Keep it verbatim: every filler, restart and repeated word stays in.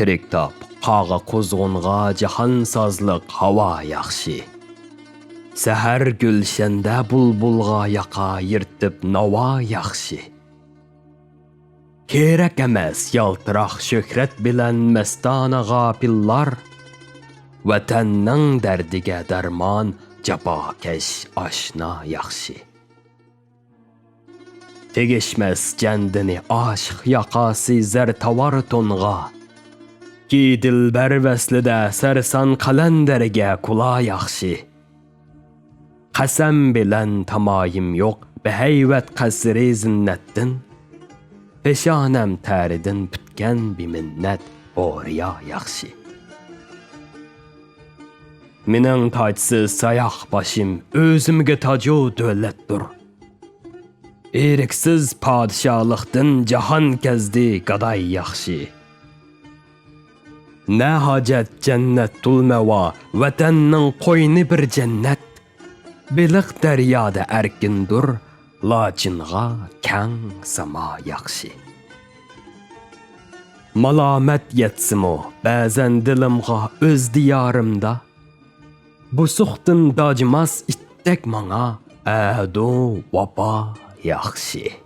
تىرىك تاپ قاغا قۇزغۇنغا جاھانسازلىق ھاۋا ياخشى. سەھەر گۈلشەندە بۇلبۇلغا ياقا يىرتىپ ناۋا ياخشى. كېرەك ئەمەس يالتىراق شۆھرەت بىلەن مەستانە غاپىللار. ۋەتەننىڭ دەردىگە دەرمان جاپاكەش ئاشنا ياخشى. تېگىشمەس جەندىنى ئاشىق ياقاسى زەر تاۋار تونغا. كى دىلبەر ۋەسلىدە سەرسان قەلەندەرگە كۇلا ياخشى. قەسەم بىلەن تامايىم يوق بىھەيۋەت قەسرى زىننەتتىن. پېشانەم تەرىدىن پۈتكەن بىمىننەت ھورىيا ياخشى. مېنىڭ تاجسىز ساياق باشىم ئۆزۈمگە تاجۇ دۆلەتتۇر. ئېرىكسىز پادىشاھلىقتىن جاھان كەزدى گاداي ياخشى. نە ھاجەت جەننەت تۇلمەۋا، ۋەتەننىڭ قوينى بىر جەننەت. بېلىق دەريادا ئەركىندۇر، لاچىنغا كەڭ ساما ياخشى. مالامەت يەتسىمۇ بەزەن دىلىمغا ئۆز دىيارىمدا، بۇسۇقتىن داجماس ئىتتەك ماڭا ئەھدۇ ۋاپا ياخشى.